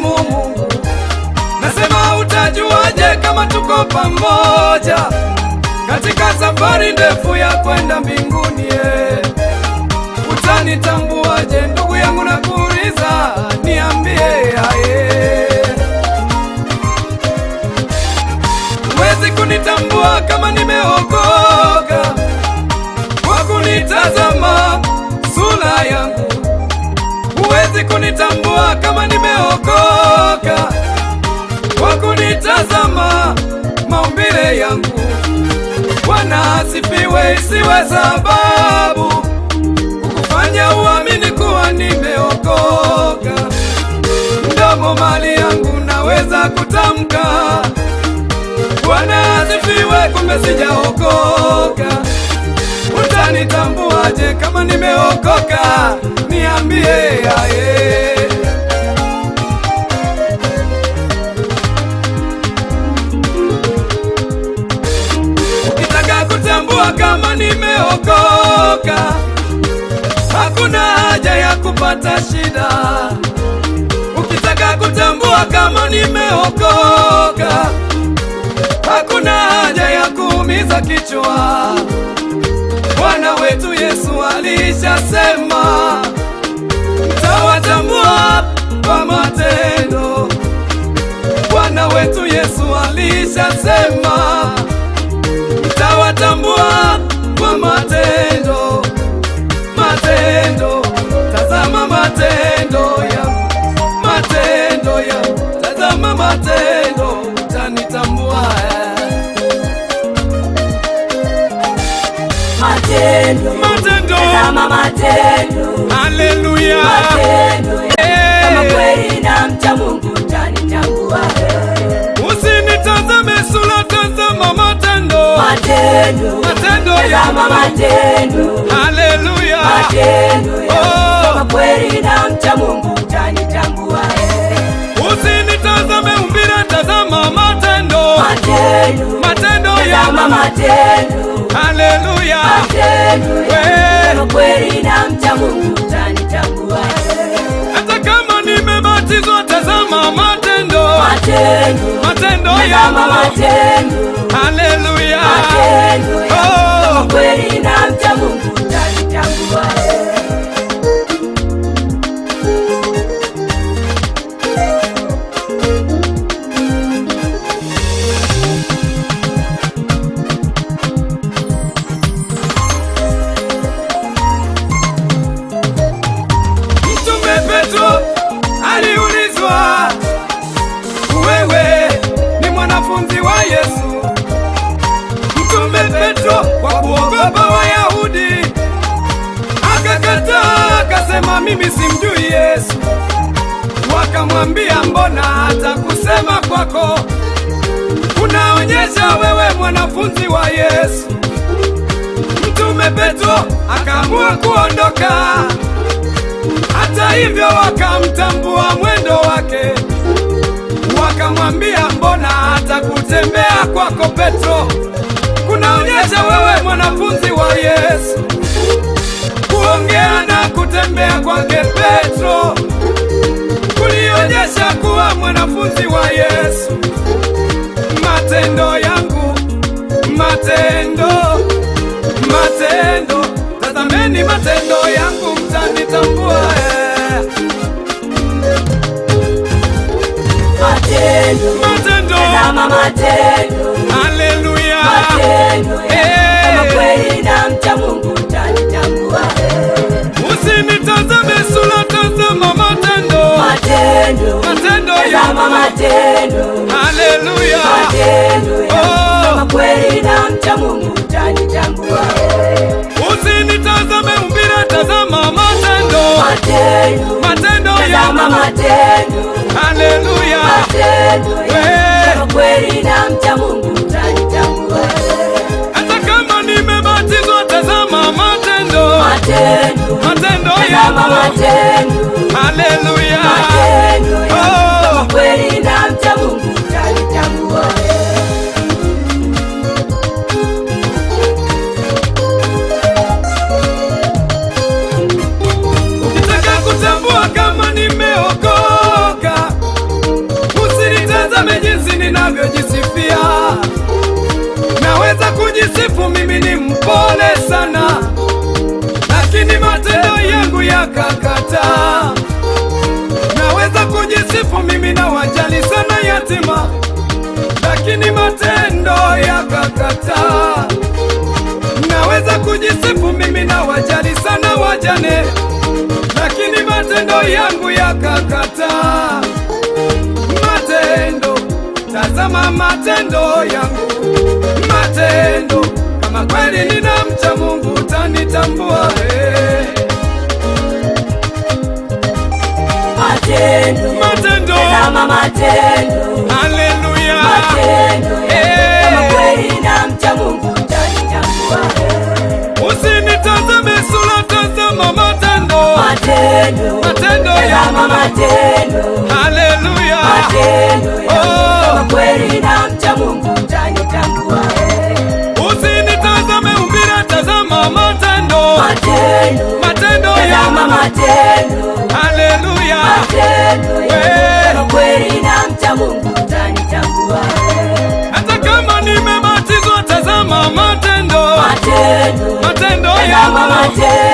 Mheshimu Mungu. Nasema utajuaje kama tuko pamoja katika safari ndefu ya kwenda mbinguni? Utanitambuaje ndugu yangu, nakuuliza, niambie aye. Huwezi kunitambua kama nimeokoka kwa kunitazama sura yangu. Huwezi kunitambua kama nimeokoka kwa kunitazama maumbile yangu. Bwana asifiwe, isiwe sababu kukufanya uamini kuwa nimeokoka. Mdomo mali yangu naweza kutamka Bwana asifiwe, kumbe sijaokoka. Utanitambuaje kama nimeokoka? Niambie aye. Ukitaka kutambua kama nimeokoka, hakuna haja ya kupata shida. Ukitaka kutambua kama nimeokoka, hakuna haja ya kuumiza kichwa. Bwana wetu Yesu alishasema, mtawatambua kwa matendo. Bwana wetu Yesu alishasema, mtawatambua kwa matendo. Matendo, tazama matendo yangu, matendo yangu, tazama matendo, utanitambua. Matendo, Matendo, tazama matendo, haleluya, matendo kama kweli na mcha Mungu utanitambua. Usinitazame sura, tazama matendo, Matendo, matendo tazama yangu, matendo, haleluya, matendo Oh. kama kweli na mcha Mungu utanitambua. Usinitazame umbile, tazama matendo, Matendo, matendo tazama yangu, matendo, haleluya, matendo We. kama kweli na mcha Mungu utanitambua. Hata kama nimebatizwa, tazama matendo, Matendo, matendo tazama yangu, matendo, haleluya, matendo Oh. kama kweli na mcha Mungu utanitambua. Mtume Petro aliulizwa, wewe ni mwanafunzi wa Yesu? Mtume Petro kwa kuogopa Wayahudi akakataa, akasema mimi simjui Yesu. Wakamwambia, mbona hata kusema kwako kunaonyesha wewe mwanafunzi wa Yesu? Mtume Petro akaamua kuondoka. Hata hivyo wakamtambua mwendo wake, wakamwambia mbona hata kutembea kwako Petro kunaonyesha wewe mwanafunzi wa Yesu. Kuongea na kutembea kwake Petro kulionyesha kuwa mwanafunzi wa Yesu. Matendo yangu, matendo, matendo, tazameni matendo yangu mtanitambua. Matendo, Matendo, tazama matendo, haleluya, matendo Eh. kama kweli na mcha Mungu utanitambua. Usinitazame sura, tazama matendo, Matendo, matendo tazama yangu, matendo, haleluya, matendo Oh. kama kweli na mcha Mungu utanitambua. Usinitazame umbile, tazama matendo, Matendo, matendo tazama yangu, matendo, haleluya, matendo We. kama kweli na mcha Mungu utanitambua. Hata kama nimebatizwa, tazama matendo, Matendo, matendo tazama yangu, matendo, haleluya, matendo Oh. kama kweli na mcha Mungu utanitambua. Ukitaka kutambua kama nimeokoka, kujisifu mimi ni mpole sana, lakini matendo yangu yakakataa. Naweza kujisifu mimi na wajali sana yatima, lakini matendo yakakataa. Naweza kujisifu mimi na wajali sana wajane, lakini matendo yangu yakakataa. Matendo, tazama matendo yangu, matendo. Kama kweli ninamcha Mungu utanitambua. Hey. Matendo, Matendo, tazama matendo, haleluya, matendo yangu. Eh. Kama kweli namcha Mungu utanitambua. Usinitazame sura, tazama matendo, Matendo, matendo tazama yangu, matendo, haleluya, matendo yangu. Oh. Kama kweli namcha Mungu utanitambua. Usinitazame umbile, tazama matendo, Matendo, matendo tazama yangu, matendo, haleluya, matendo yangu. Eh. Kama kweli namcha Mungu utanitambua. Hata kama nimebatizwa, tazama matendo, Matendo, matendo tazama yangu, matendo,